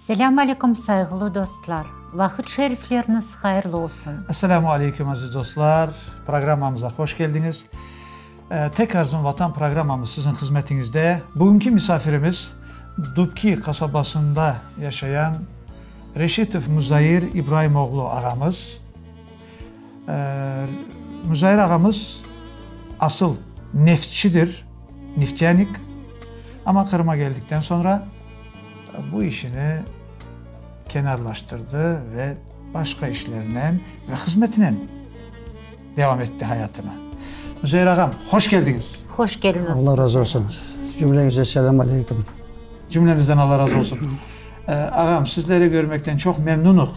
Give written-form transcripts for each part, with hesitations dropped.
Selâm aleyküm sayğılı dostlar! Vaqıt şerifleriniz hayırlı olsun! Esselâmu aleyküm aziz dostlar! Programmamıza hoş keldiñiz. Tek arzum Vatan programmamız siziñ hızmetiñizde. Bugünki misafirimiz Dubki qasabasında yaşayan Reşitov Muzair İbraim oğlu ağamız. Muzair ağamız asıl neftçidir, neftyanik, amma Qırıma geldikten soñra bu işini kenarlaştırdı ve başqa işlernen ve hızmetinen devam etti hayatını. Muzair ağam, hoş keldiñiz! Hoş keldiñiz! Allah razı olsun. Cümleñize selâm aleyküm. Cümlemizden Allah razı olsun. Ağam, sizleri körmekten çoq memnunıq.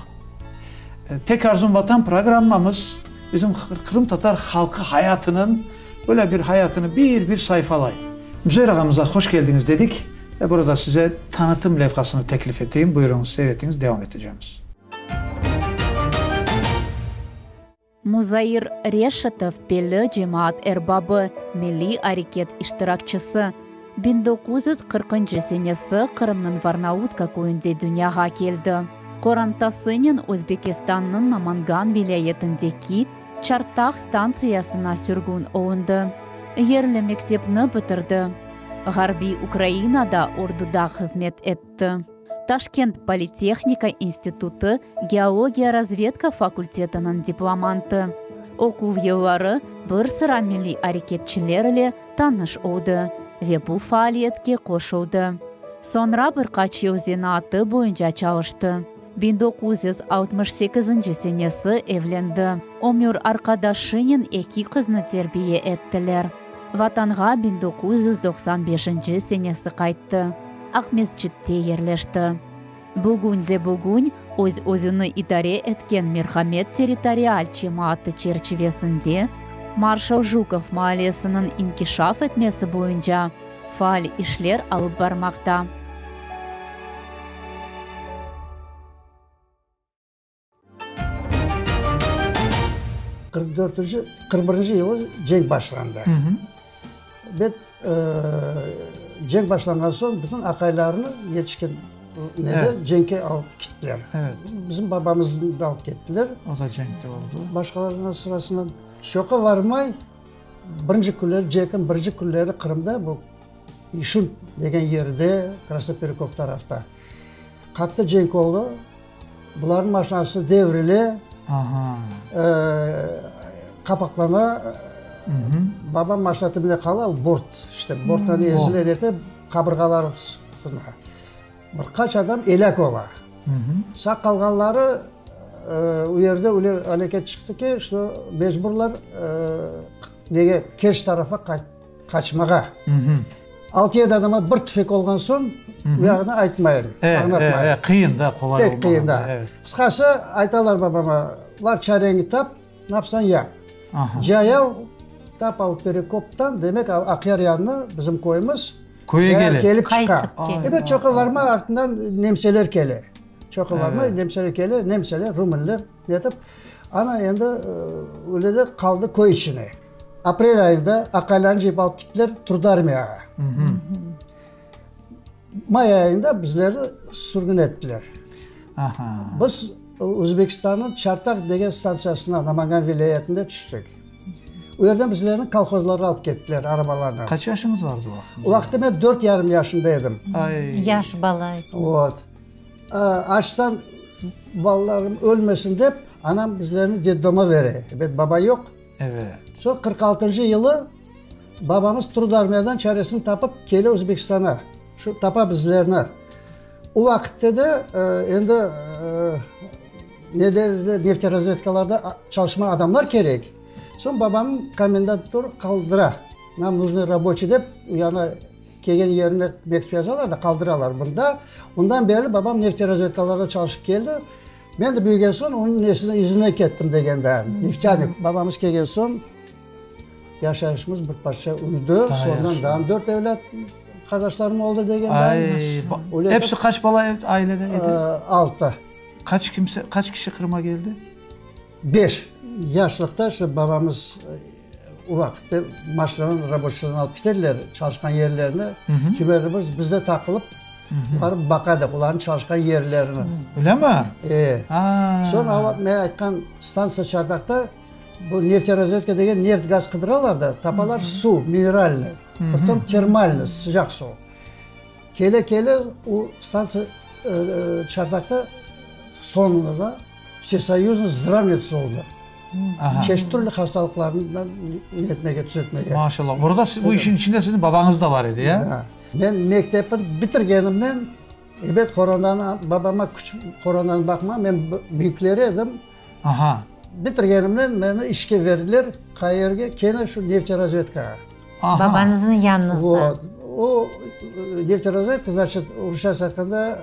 Tek arzum Vatan programmamız bizim qırımtatar halqı hayatınıñ böyle bir hayatını bir-bir sayfalay. Müzeir ağamıza hoş keldiñiz dedik ve burada size tanıtım levhasını teklif eteyim. Buyurıñız, seyir etiñiz, devam etecemiz. Muzair Reşitov belli cemaat erbabı, milliy areket iştirakçisi. 1940-ncı senesi Qırımnıñ Varnautka köyünde dünyağa keldi. Qorantasınen Özbekistannıñ Namangan vilâyetindeki Çartaq stantsiyasına sürgün olundı. Yerli mektepni bitirdi. Ğarbiy Ukrainada orduda hızmet etti. Taşkent politehnika institutı geologiya-razvedka fakultetiniñ diplomantı. Oquv yılları bir sıra milliy areketçiler ile tanış oldı ve bu faaliyetke qoşuldı. Soñra bir qaç yıl zenaatı boyunca çalıştı. 1968 senesi evlendi. Ömür arqadaşınen eki qıznı terbiye ettiler. Vatanğa 1995 senesi qayttı. Aqmescitte yerleşti. Bugün de bugün öz-özüni idare etken Merhamet territorial cemaatı çerçivesinde Marşal Jukov maallesiniñ inkişaf etmesi boyunca faal işler alıp barmaqta. 44-nci, 41-nci yılı cenk başlandı. Bet cenk başlanğan soñ bütün aqaylarnı yetişken nede cenkke alıp kettiler. Bizim babamıznı da alıp kettiler. O da cenkte oldu. Başqalarnıñ sırasından çoqqa varmay birinci künleri, cenkniñ birinci künleri Qırımda bu İşün degen yerde, Krasnoperekop tarafta qattı cenk oldı. Bularnıñ maşinası devrile, qapaqlana, babam maşina tübünde qala, bort, işte, borttan ezile nete, qabırğaları sına. Bir qaç adam elâk ola. Sağ qalğanları o yerde öyle aleket çıqtı ki, şto mecburlar nege, Kerç tarafa qaçmağa. Altı-yedi adama bir tüfek olğan soñ, bu yağını aytmayım, añlatmayım. Qıyın da, qolay olmağan. Pek qıyın da. Qısqası, aytalar babama, var çareñi tap, napsañ yap. Cayav tap al Perekoptan, demek, Aqyar yanına, bizim köyümiz, Köye kele. Kelip çıqa. Ebet, çoqqa varmay, artından nemseler kele. Çoqqa varmay, nemseler kele, nemseler, rumınlar, netip, ana endi öyle de qaldı köy içine. Aprel ayında aqaylarnı cıyıp alıp kettiler Trudarmiyağa. May ayında bizlerni sürgün ettiler. Biz Özbekistannıñ Çartaq degen stantsiyasına, Namangan vilâyetinde tüştik. O yerden bizlerni kolhozlarğa alıp kettiler arabalarnen. Qaç yaşıñız vardı o vaqıt? O vaqıtta men dört yarım yaşında edim. Ay. Yaş bala ediñiz. Vot. Açtan balalarım ölmesin dep, anam bizlerni detdoma bere. Ebet, baba yoq. Evet. Soñ 46-ncı yılı babamız Trudarmiyadan çaresini tapıp kele Özbekistana. Şu tapa bizlerni. O vaqıtta da endi ne derler, nefterazvedkalarda çalışma adamlar kerek. Soñ babam komendator qaldıra. Nam nujnı raboçiy dep, yani kelgen yerine mektüp yazalar da qaldıralar bunda. Ondan berli babam nefterazvedkalarda çalışıp keldi. Men de büyügen soñ onıñ nesine izine kettim degende, neftânik. Babamız kelgen soñ yaşayışımız bir parça uydı. Soñdan daa dört evlât qardaşlarım oldı degende. Ay, episi qaç bala ailede edi? Altı. Qaç kimse, qaç kişi Qırıma keldi? Beş. Yaşlıqta işte babamız o vaqıtta maşinadan raboçiylarnı alıp ketediler çalışqan yerlerine. Kimerimiz biz de taqılıp. Barıp baqa edik olarnıñ çalışqan yerlerini. Öylemi? E. Soñ ava men aytqan stantsiya Çardaqta bu nefterazvedka degen neft gaz qıdıralar da, tapalar suv, mineralnıy, pritom termalnıy, sıcaq suv. Kele kele o stantsiya Çardaqta soñunda vsesoyuznıy zdravnitsa oldı. Çeşit türlü hastalıqlarından netmege, tüzetmege. Maşallah. Burada bu işin içinde siziñ babañız da bar edi, ya? Men mektepni bitirgenimnen, ebet, qorantanı, babama küçük qorantanı baqma, men büyükleri edim. Aha. Bitirgenimnen meni işke verdiler, qayerge? Kene şu nefterazvedkağa. Aha. Babañıznıñ yanıñızda. Vot. O, nefterazvedka, znaçit, rusçası aytqanda,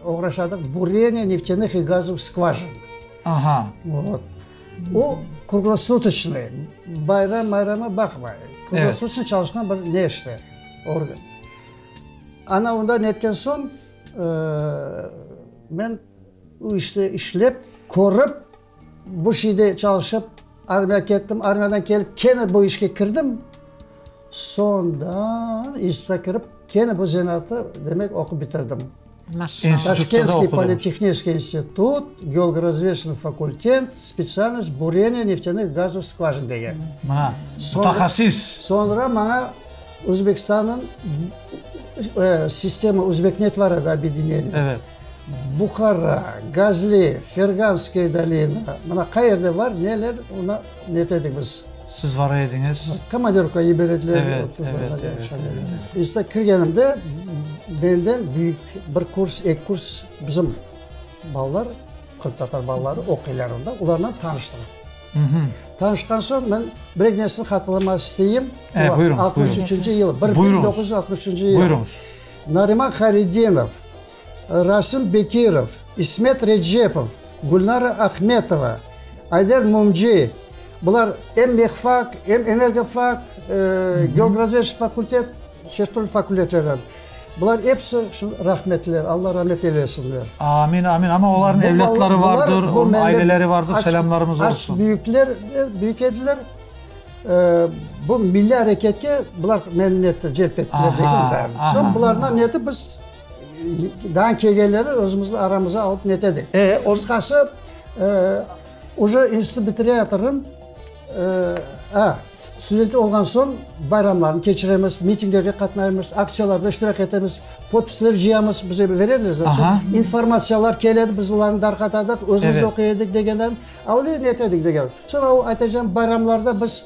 oğraşadıq bureniye neftenih i gazovıh skvajin. Aha. Vot. O, kruglosutoçnıy, bayram-mayrama baqmay, kruglosutoçnıy çalışqan bir ne işte, organ. Ana onda netken soñ, men o işte işlep, körip, bu şeyde çalışıp, armiyağa kettim, armiyadan kelip kene bu işke kirdim. Soñdan institutqa kirip, kene bu zenaatı, demek, oqup bitirdim. Maşallah. Taşkentskiy politehniçeskiy institut, geologorazvedçnıy fakultet, spetsialnost bureniye neftenih gazovıh skvajin degen. Mına, mütehassıs. Soñra maña Özbekistannıñ sistema, Özbekneft var edi, obedineniye. Evet. Buhara, Gazli, Ferganskaya dolina, mına qayerde var, neler, onı netedik biz. Siz var ediñiz. Komandirovkağa yiberediler. Evet, evet, evet, evet. İnstitutqa kirgenimde menden büyük bir kurs, eki kurs bizim balalar, qırımtatar balaları oquylar onda, olarnen tanıştıq. Tanışqan soñ men bir eki nerseni hatırlamaq isteyim. E, buyurıñ, 63-nci yıl, 1963-nci yıl. Buyurıñız. Nariman Haridinov, Rasim Bekirov, İsmet Recepov, Gülnara Ahmetova, Ayder Mumci, bular em mehfak, em energofak, geologorazvedçiy fakultet, çeşit türlü fakultetlerden. Bular episi şimdi rahmetliler, Alla rahmet eylesinler. Amin, amin. Amma olarnıñ evlâtları vardır, onıñ aileleri vardır, selâmlarımız olsun. Büyükler, büyük ediler. Bu milliy areketke bular meni netti, celp ettiler degil de. Soñ bulardan neti biz Daa kelgenleri özümizniñ aramıza alıp netedik. Qısqası, uje institut bitireyatırım, a, student olğan soñ bayramlarnı keçiremiz, mitinglerge qatnaymız, aktsiyalarda iştirak etemiz, podpisler cıyamız, bize berediler zaten. İnformatsiyalar keledi, biz olarnı darqatadıq, özümiz oquy edik degenden, a öyle netedik degen. Soñ o aytacağım, bayramlarda biz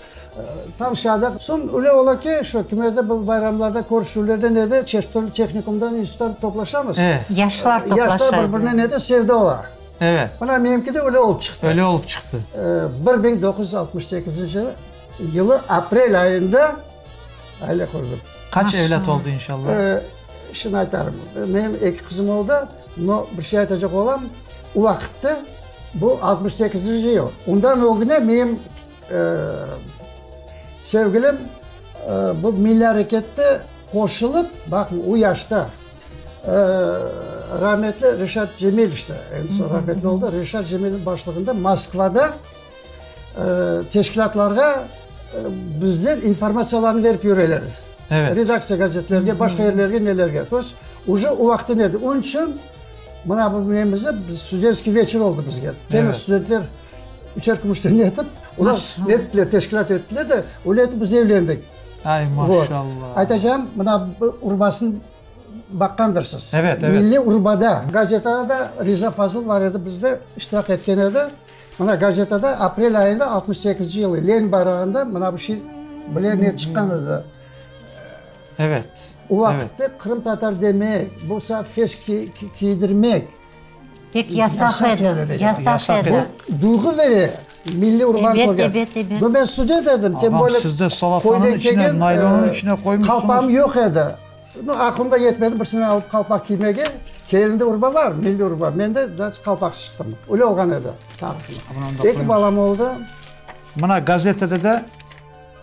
Tanışadıq. Soñ öyle ola ki, şu kimerde bu bayramlarda, körüşüvlerde nede, çeşit türlü tehnikumdan, instituttan toplaşamız. Yaşlar toplaşa. Yaşlar bir-birine nede sevda ola. Evet. Mına menimki de öyle olıp çıqtı. Öyle olıp çıqtı. 1968-nci yılı aprel ayında aile qurdıq. Qaç evlât oldı inşallah? Şimdi aytarım. Menim eki qızım oldı, no bir şey aytacaq olam, o vaqıtta, bu 68-nci yıl, ondan ögüne menim Sevgilim, bu milliy arekette qoşulıp, baqıñ, o yaşta, rahmetli Reşat Cemilev, işte, endi soñ rahmetli oldı, Reşat Cemilevniñ başlığında Moskvada teşkilâtlarğa bizden informatsiyalarnı verip yüreler. Redaktsiya gazetlerge, başqa yerlerge, nelerge. To est, uje o vaqıttan edi. Onıñ içün mına bu nemizde studentskiy veçer oldı bizge. Kene studentler. Üçer kümüşten etip, olar nettiler, teşkilât ettiler de, öyle etip biz evlendik. Ay, maşallah. Aytacağım, mına bu urbasını baqqandırsız. Evet, evet. Milliy urbada. Gazetada da Riza Fazıl bar edi bizde, iştirak etken edi. Mına gazetada aprel ayında 68-nci yılı Lenin bayrağında mına bu şey bile ne çıqqan edi. Evet. O vaqıtta qırımtatar demek, bolsa fes kiydirmek. Pek yasaq edi, yasaq edi. Duyğu bere, milliy urbanı Ebet, körgen. ebet, ebet. No, men student edim, tem Ağam, böyle siz de salafanıñ köyden içine, kelgen, naylonıñ içine qoymuşsıñız. Qalpağım yoq edi. No, aqlım da yetmedi bir sene alıp qalpaq kiymege. Kelinde urba bar, milliy urba. Men de da qalpaqsız çıqtım. Öyle olğan edi tarihım. Eki balam oldı. Mına gazetede de.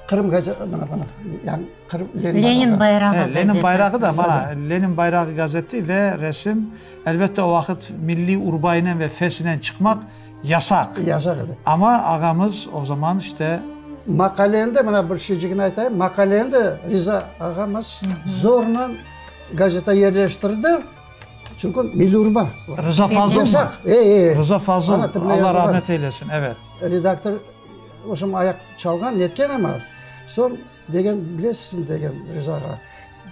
Qırım gazeti, mına, mına, yani Qırım, Lenin, Lenin bayrağı gazetası. Lenin bayrağı da, mana, Lenin bayrağı gazeti ve resim, elbette o vaqıt milliy urbaynen ve fesinen çıqmaq yasaq. Yasaq edi. Amma ağamız o zaman işte. Maqaleni de, mına bir şeycigini aytayım, maqaleni de Riza ağamız zornen. Gazeta yerleştirdi, çünki milliy urba. Rıza Fazılmı? E, e. Rıza Fazıl, Alla rahmet eylesin, evet. Redaktor, v obşem, ayaq çalğan, netken amma, soñ degen, bilesizmi, degen Rızağa,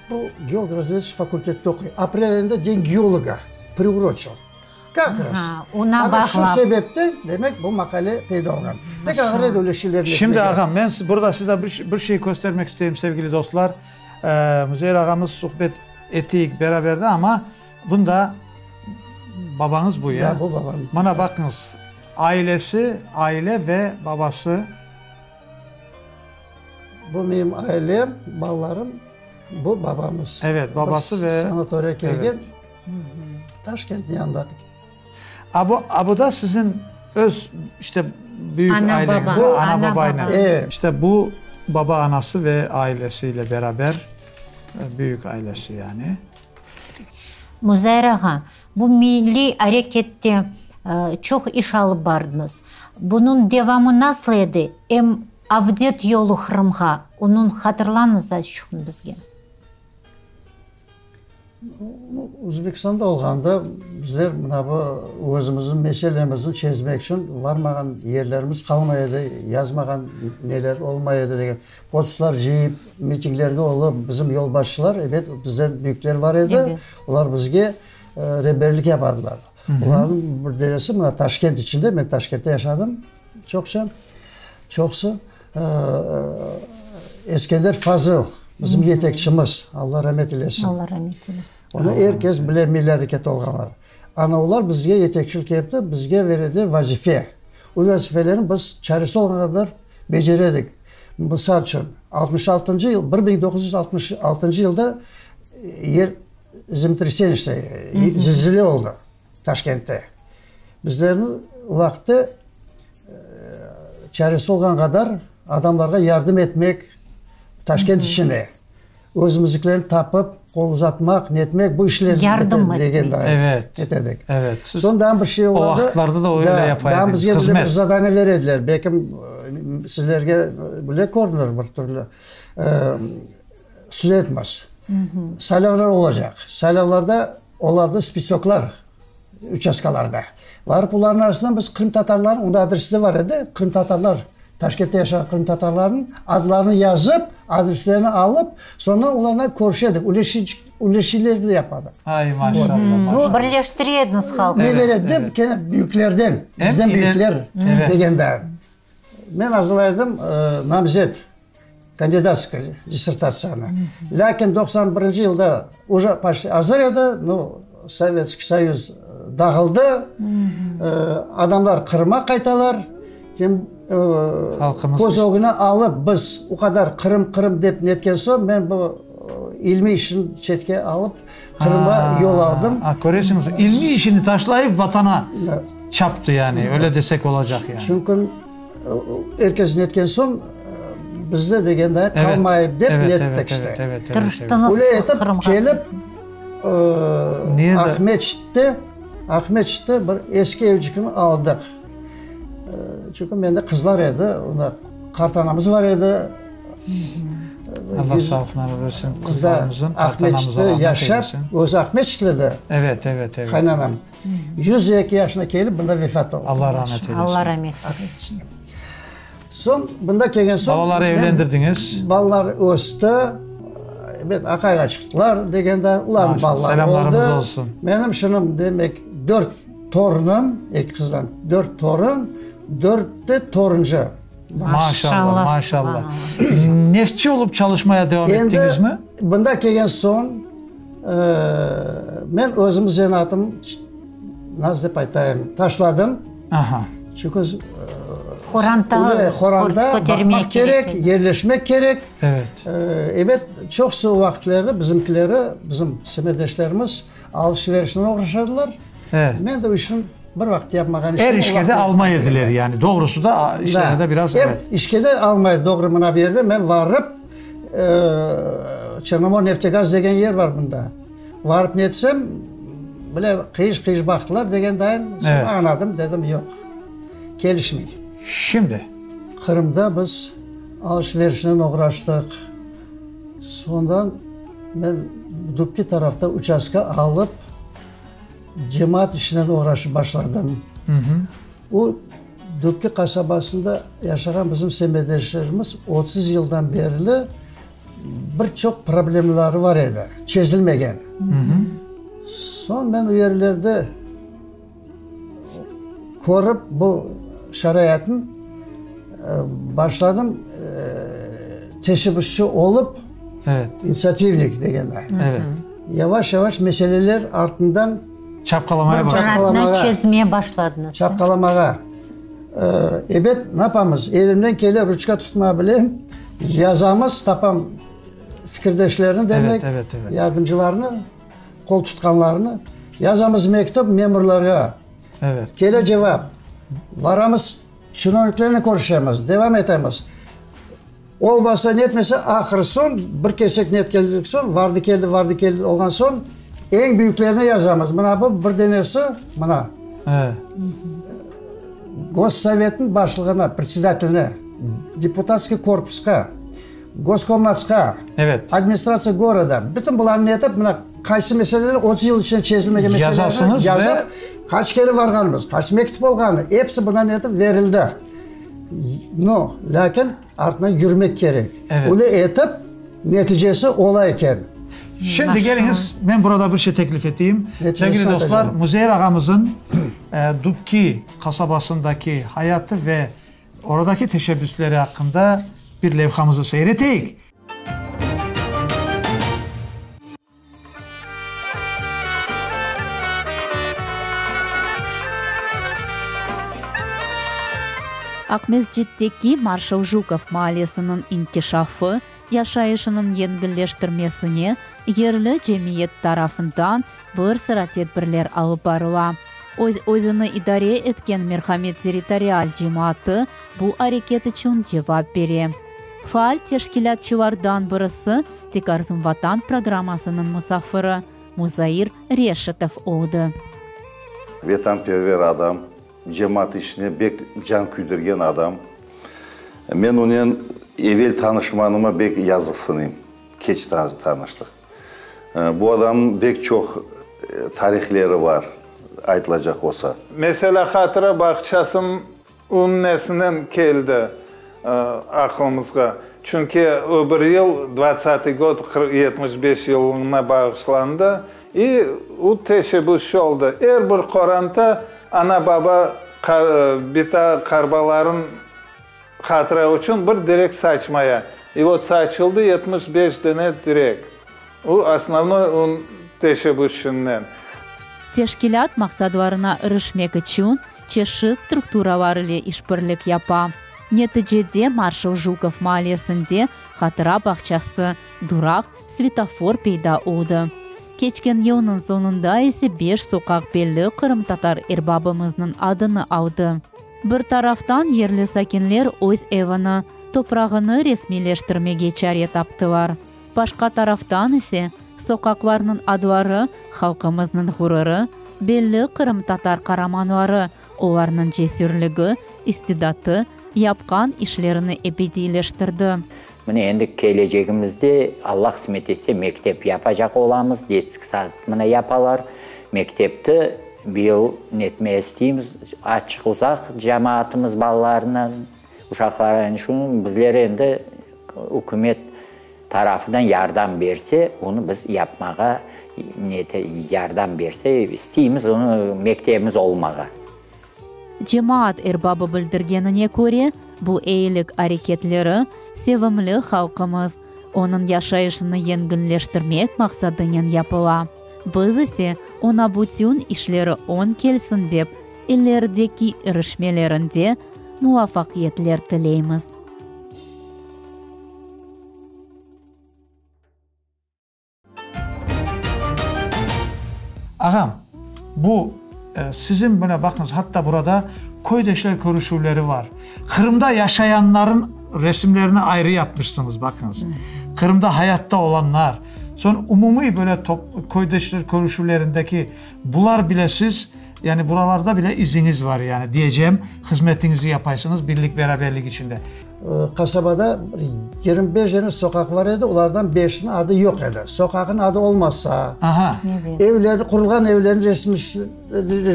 bu geologo-razvedçiy fakultette oquy, aprel ayında Den geologa priuroçil. Kak raz. Ona Ana şu bağlap. sebepten, demek, bu maqale peyda olğan. Pek ağır edi öyle şeylerni Şimdi etmege. ağam, men burada size bir şey köstermek isteyim, sevgili dostlar. Müzeyir ağamız suhbet eteyik beraber de, amma bunda babañız bu, ya? Da, bu babam. Mana baqıñız, ailesi, aile ve babası. Bu menim ailem, balalarım, bu babamız. Evet, babası ve. Sanatoriya kelgen. Taşkentniñ yanında. A bu, a bu da siziñ öz, işte, büyük Ana, aileñiz, baba. bu ana, Ana, babaynen. baba. E. İşte bu baba, anası ve ailesiyle beraber, büyük ailesi yani. Muzayyer ağa, bu milliy arekette çoq iş alıp bardıñız. Bunıñ devamı nasıl edi? Em avdet yolu Qırımğa, onıñ hatırlañız azçuqın bizge. Özbekistanda olğanda bizler mına bu özümizniñ meselemizni çezmek içün varmağan yerlerimiz qalmay edi, yazmağan neler olmay edi degen. Podpislar cıyıp, mitinglerge olıp, bizim yolbaşçılar, ebet, bizden büyükler bar edi, olar bizge reberlik yapardılar. Olarnıñ bir deresi mına Taşkent içinde, men Taşkentte yaşadım çoqça, çoqusı. Eskender Fazıl, bizim yetekçimiz, Alla ramet eylesin. Alla ramet eylesin. Onı er kes bile, milliy areket olğanlar. Ana olar bizge yetekçilik etti, bizge berediler vazife. O vazifelerni biz çaresi olğan qadar beceredik. Misal içün, altmış altıncı yıl, 1966 yılda yer zemletreseniye, işte, zelzele oldı Taşkentte. Bizlerniñ vaqtı çaresi olğan qadar adamlarğa yardım etmek, Taşkent içine özümiznikilerni tapıp, qol uzatmaq, netmek, bu işlerni Yardım degen etmek. Evet. etedik. Evet. Siz Soñ daa bir şey o oldı. vaqıtlarda da öyle yapa Daa ediñiz, bizge hızmet. bir zadaniye bere ediler. Belkim sizlerge bile körünir bir türlü. Studentmiz. Saylavlar olacaq. Saylavlarda olardı spisoklar. Uçastkalarda. Barıp olarnıñ arasından biz qırımtatarlarnıñ, onda adresi de bar edi, qırımtatarlar, Taşkentte yaşağan qırımtatarlarnıñ adlarını yazıp, adreslerini alıp, soñra olarnen körüşe edik, üleşilerdi de yapadıq. Ay, maşallah, maşallah. Birleştire ediñiz halqnı. Ne beredi dep, kene büyüklerden, bizden büyükler degende. Men azırlaydım namzet, kandidatskaya dissertatsiyanı. Lâkin 91 yılda uje poçti azır edi, nu, Sovetskiy Soyuz dağıldı, adamlar Qırıma qaytalar, tem köz ögüne alıp biz o qadar Qırım, Qırım dep netken soñ, men bu ilmiy işni çetke alıp, Qırımğa yol aldım. A, köresiñiz, ilmiy işini taşlayıp Vatana çaptı yani, öyle desek olacaq yani. Çünki er kes netken soñ, bizde degenday qalmayıp dep nettik işte. Evet, evet, evet. Tırıştıñız Öyle etip Qırımğa. kelip, Aqmeçitte, Aqmeçitte bir eski evcikni aldıq. Çünki mende qızlar edi, onda qartanamız bar edi. Allah sağlıqlarını versin qızlarımızın, qartanamıza rahmet yaşap, eylesin. Özü Aqmeçitli de. Evet, evet, evet. Qaynanam. 102 yaşına kelip bunda vefat oldı. Allah rahmet eylesin. Allah rahmet eylesin. Soñ, bunda kelgen soñ. Balaları evlendirdiñiz. Balalar östi, ebet, aqayğa çıqtılar degende, olarnıñ balaları oldı. Selâmlarımız olsun. Menim şunım, demek, dört torunım, eki qızdan dört torun, dört de toruncı. Maşallah, maşallah. Neftçi olıp çalışmaya devam ettiñizmi? Endi bunda kelgen soñ, men özüm zenaatım, nasıl dep aytayım, taşladım. Aha. Çünki Horanta, horanta baqmaq kerek, yerleşmek kerek. Evet. Ebet, çoqusı vaqıtları bizimkileri, bizim semetdeşlerimiz alış-verişnen oğraşadılar. Evet. Men de o işni Bir vaqıt yapmağan işim. Er işke de almay ediler yani, doğrusı da işlere de biraz, evet. İşke de almay, doğru, mına bu yerde men varıp, Çernomorneftegaz degen yer var bunda, varıp netsem, bile qıyış-qıyış baqtılar degen dayın, soñ añladım, dedim, yoq, kelişmey. Şimdi? Qırımda biz alış-verişnen oğraştıq, soñdan. Men Dubki tarafta uçastka alıp, cemaat işinen oğraşıp başladım. O Dubki qasabasında yaşağan bizim semetdeşlerimiz 30 yıldan berli bir çoq problemleri bar edi, çezilmegen. Soñ men o yerlerde körip bu şaraitni, başladım teşebbüsçi olıp, Evet. İnitsiativnik degende. Evet. Yavaş-yavaş meseleler artından Çapqalamaya başladıñız. Çapqalamağa. Çezmeye başladıñız. Çapqalamağa. Ebet, ne yapamız? Elimden kele, ruçka tutmağa bilem. Yazamız, tapam fikirdeşlerni, demek, Evet, evet, evet. yardımcılarnı, qol tutqanlarnı. Yazamız mektüp memurlarğa. Evet. Kele cevap. Varamız, çinovniklernen körüşemiz, devam etemiz. Olmasa, netmese, ahır soñ, bir kesek net keldik soñ, vardı-keldi, vardı-keldi olğan soñ, eñ büyüklerine yazamız. Mına bu bir denesi, mına. E. Gossovetniñ başlığına, predsedateline, deputatskiy korpusqa, Goskomnatsqa, Evet. administratsiya goroda, bütün bularnı netip, mına qaysı meseleler 30 yıl içinde çezilmegen meselelerni Yazasıñız ve yazıp, qaç kere varğanımız, qaç mektüp olğanı, episi buna netip verildi. No, lâkin artından yürmek kerek. Evet. Öyle etip, neticesi ola eken. Şimdi keliñiz, men burada bir şey teklif eteyim. Sevgili dostlar, Müzeyer ağamızın Dubki qasabasındaki hayatı ve oradaki teşebbüsleri aqqında bir levhamızı seyir eteyik. Aqmescitteki Marşal Jukov maallesiniñ inkişafı, yaşayışınıñ yengilleştirmesine yerli cemiyet tarafından bir sıra tedbirler alıp barıla. Öz-özüni idare etken Merhamet territorial cemaatı bu areket içün cevap bere. Faal teşkilâtçılardan birisi Tekarzum Vatan programmasınıñ musafiri Muzair Reşitov oldı. Vetanperver adam, cemaat işine bek can küydirgen adam. Men onen evel tanışmanıma bek yazıqsınayım, keç tanıştıq. Bu adamnıñ bek çoq tarihleri bar, aytılacaq olsa. Meselâ, hatıra bağçasınıñ Ünnesinen keldi aqlımızğa. Çünki o bir yıl, dvadtsâtıy god, 75 yıllığına bağışlandı. İ o teşebbüsçi oldı. Er bir qoranta, ana-baba, bita, qarbaların hatıra içün bir direk saçmaya. İ vot saçıldı 75 dane direk. O, osnovnoy onıñ teşebbüsçinden. Teşkilât maqsadlarına irişmek içün çeşit strukturalar ile işbirlik yapa. Neticede Marşal Jukov maallesinde hatıra bağçası, duraq, svetofor peyda oldı. Keçken yılnıñ soñunda ise beş soqaq belli qırımtatar erbabımıznıñ adını aldı. Bir taraftan yerli sakinler öz evini, toprağını resmiyleştirmege çare taptılar. Başqa taraftan ise, soqaqlarnıñ adları, halqımıznıñ ğururı, belli qırımtatar qaramanları, olarnıñ cesürligi, istidatı, yapqan işlerini ebediyleştirdi. Mına endi kelecegimizde, Alla qısmet etse, mektep yapacaq olamız, detskiy sad mına yapalar. Mektepti bıyıl netmeye isteymiz, açıq uzaq cemaatımız balalarına, uşaqlarına. Şunıñ bizler endi ükümet tarafından yardım berse, onı biz yapmağa niyeti, yardım berse, isteymiz onı mektebimiz olmağa. Cemaat erbabı bildirgenine köre, bu eyilik areketleri sevimli halqımız, onıñ yaşayışını yengilleştirmek maqsadınen yapıla. Biz ise oña bütün işleri oñ kelsin dep, ilerideki irişmelerinde muvafaqiyetler tileymiz. Ağam, bu siziñ, mına baqıñız, hatta burada köydeşler körüşüvleri var. Qırımda yaşayanların resimlerini ayrı yapmışsıñız, baqıñız. Qırımda hayatta olanlar, soñ umumiy böyle köydeşler körüşüvlerindeki bular bile siz. Yani buralarda bile iziñiz var, yani diyeceğim, hızmetiñizi yapaysıñız birlik, beraberlik içinde. Qasabada bir 25 dane soqaq var edi, olardan beşiniñ adı yoq edi. Soqaqnıñ adı olmasa, Aha. evlerni, qurulğan evlerni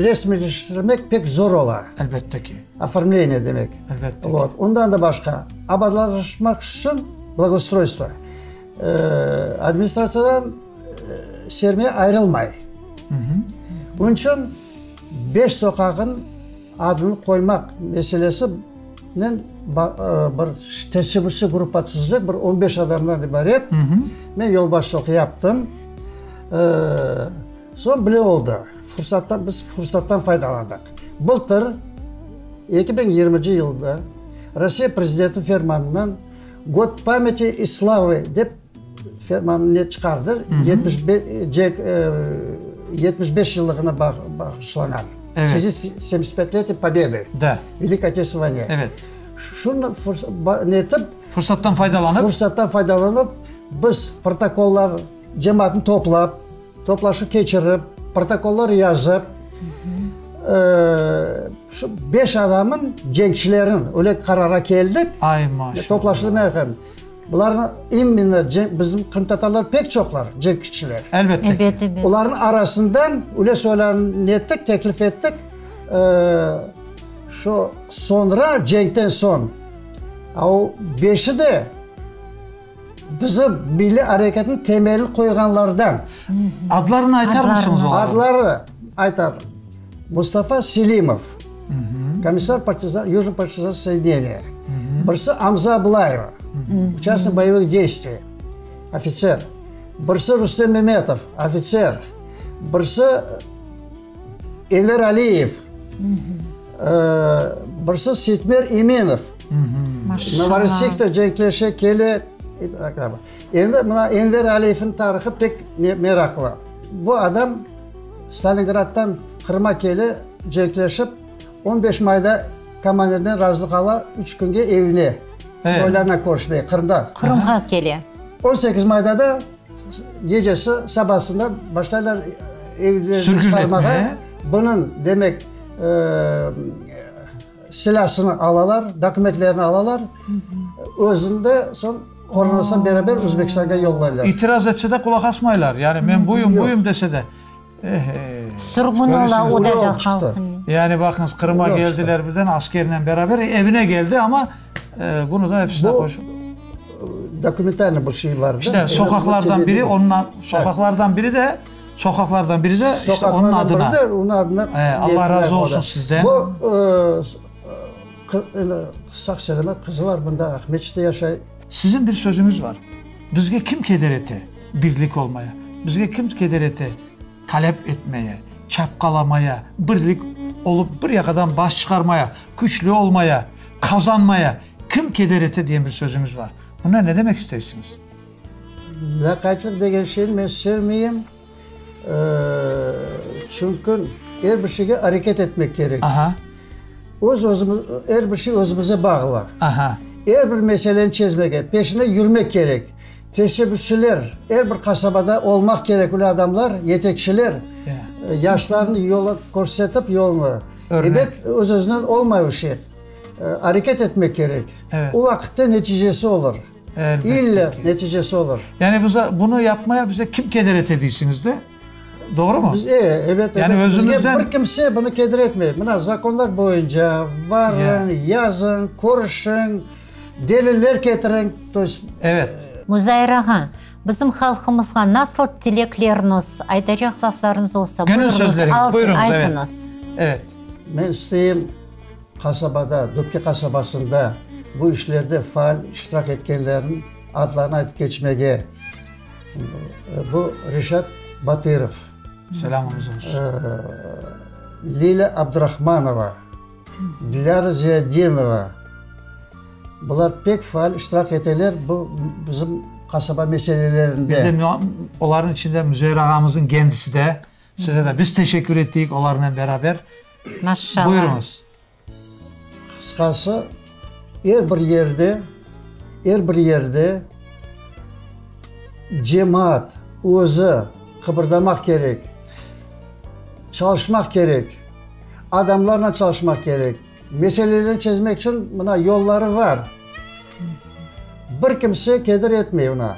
resmiyleştirmek pek zor ola. Elbette ki. Oformleniye demek. Elbette ki. Vot. Ondan da başqa, abadanlaşmaq içün, blagoustroystvo, administratsiyadan sermiya ayrılmay. Onıñ içün beş soqaqnıñ adını qoymaq meselesinen bir teşebbüsçi gruppa tüzdik, bir on beş adamdan ibaret. Men yolbaşçılıq yaptım. Soñ bile oldı, fursattan, biz fursattan faydalandıq. Bıltır, 2020 yılda, Rusiye prezidenti fermanınen God pamâti i slavı dep fermanı ne çıqardı, 75 yıllığına bağışlanğan. Evet. В связи с 75-letiye Pobedı. Da. Velikой Otечественной войне. Evet. Şunı ne etip, Fursattan faydalanıp. Fursattan faydalanıp, biz protokollar, cemaatnı toplap, Toplaşuv keçirip, protokollar yazıp, şu beş adamın, cenkçilerin öyle qarara keldik. Ay, maşallah. Toplaşuvda men aytayım, bularnıñ imенно cenk, bizim qırımtatarlar pek çoqlar, cenkçiler. Elbette ki. Ebet, ebet. Olarnıñ arasından öyle soylarını nettik, teklif ettik, şu soñra, cenkten soñ, a o beşi de, Bizim milliy areketniñ temelini qoyğanlardan. Adlarını aytar mısıñız olarnıñ? Adları aytarım. Mustafa Selimov, komissar partizan, Yujno partizan soyedineniya. Birisi Amza Ablayev, uçastnik boyevıh deystviy, ofitser. Birisi Rustem Memetov, ofitser. Birisi Enver Aliyev, birisi Seytmer Eminov. Novorossiyskte cenkleşe, kele. Endi mına Enver Aliyevniñ tarihı pek meraqlı. Bu adam Stalingraddan Qırıma kele, cenkleşip, 15 mayda komandirden razılıq ala, üç künge evine, soylarına körüşmege, Qırımda. Qırımğa kele. 18 mayda da Gecesi, sabasında başlaylar evlerden çıqarmağa. Bunıñ, demek, silâsını alalar, dokumentlerini alalar, özüni de soñ qorantasınen beraber Özbekistanğa yollaylar. İtiraz etse de qulaq asmaylar. Yani men buyum, buyum dese de. Ehe. Sürgün ola o da da halqınen. Yani baqıñız, Qırıma geldiler birden askernen beraber, evine geldi, amma bunı da episine qoşıp. Dokumentalnıy bir şey var. İşte soqaqlardan biri onıñ, soqaqlardan biri de, soqaqlardan biri de işte onıñ adına. Biri de onıñ adına. Allah razı olsun sizden. Bu sağ-selâmet qızı var bunda, Aqmescitte yaşay. Siziñ bir sözüñiz var, Bizge kim keder ete birlik olmaya, bizge kim keder ete talep etmeye, çapqalamaya, birlik olıp bir yaqadan baş çıqarmaya, küçlü olmaya, qazanmaya kim keder ete diyen bir sözüñiz var. Bundan ne demek isteysiñiz? Lâqaytlıq degen şeyni men sevmeyim, çünki er bir şeyge areket etmek kerek. Aha. Öz özümiz, er bir şey özümize bağlı. Aha. Er bir meseleni çezmege, peşine yürmek kerek. Teşebbüsçiler, er bir qasabada olmaq kerek öyle adamlar, yetekçiler, yaşlarnı yola körsetip yolnı. Ebet, öz-özünden olmay o şey. Areket etmek kerek. Evet. O vaqıtta neticesi olur. Elbette İlla ki. neticesi olur. Yani bize bunı yapmaya bize kim keder ete deysiñiz de? Doğru mu? Biz, e, ebet, Yani ebet. Bizge özümizden- bir kimse bunı keder etmey. Mına zakonlar boyunca varıñ, yazıñ, körüşiñ, deliller ketiriñ, to est. Evet. Muzair ağa, bizim halqımızğa nasıl tilekleriñiz, aytacaq laflarıñız olsa, Gönül buyurıñız, sözleriñiz, buyurıñız, evet. aytıñız. Evet. Men isteyim, qasabada, Dubki qasabasında bu işlerde faal iştirak etkenlerniñ adlarını aytıp keçmege. Bu Reşat Batırov. Selâmımız olsun. Lilâ Abdurahmanova, Dilâra Ziyadinova. Bular pek faal iştirak eteler bu bizim qasaba meselelerinde. Bir de olarnıñ içinde Müzeyir ağamıznıñ kendisi de, size de biz teşekkür ettik olarnen beraber. Maşallah. Buyurıñız. Qısqası, er bir yerde, er bir yerde cemaat özü qıbırdamaq kerek, çalışmaq kerek. Adamlarnen çalışmaq kerek. Meselelerni çezmek içün mına yolları bar. Bir kimse keder etmey oña.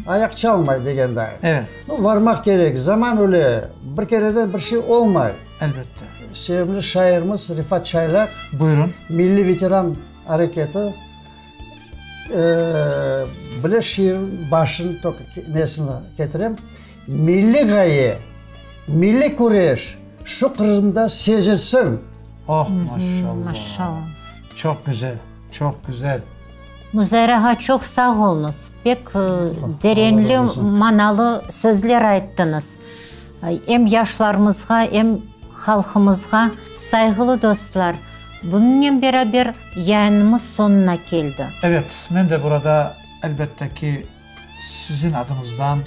Ayaq çalmay degenday. Evet. Nu, varmaq kerek, zaman öyle, bir kereden bir şey olmay. Elbette. Sevimli şairimiz Refat Çaylaq. Buyurın. Milliy veteran areketi bile şiirniñ başını tok nesini ketirem. Milliy ğaye, milliy küreş şu Qırımda sezilsin. Oh, maşallah. Maşallah. Çoq güzel, çoq güzel. Muzayyer ağa, çoq sağ oluñız. Pek derenli, manalı sözler ayttıñız. Em yaşlarımızğa, em halqımızğa. Sayğılı dostlar, bunıñnen beraber yayınımız soñuna keldi. Evet, men de burada, elbette ki, siziñ adıñızdan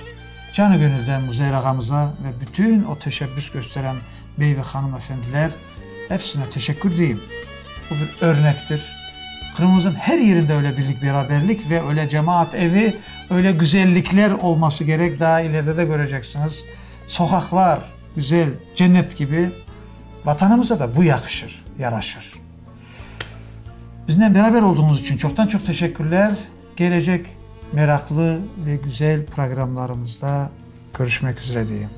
canı-gönülden Muzeyyer ağamıza ve bütün o teşebbüs gösteren bey ve hanım efendiler, hepsine teşekkür deyim. Bu bir örnektir. Qırımımızın her yerinde öyle birlik-beraberlik ve öyle cemaat evi, öyle güzellikler olması gerek, daa ileride de göreceksiñiz. Soqaqlar güzel, cennet kibi. Vatanımıza da bu yaqışır, yaraşır. Biznen beraber olduğuñız içün çoqtan-çoq teşekkürler. Gelecek meraqlı ve güzel programlarımızda körüşmek üzre deyim.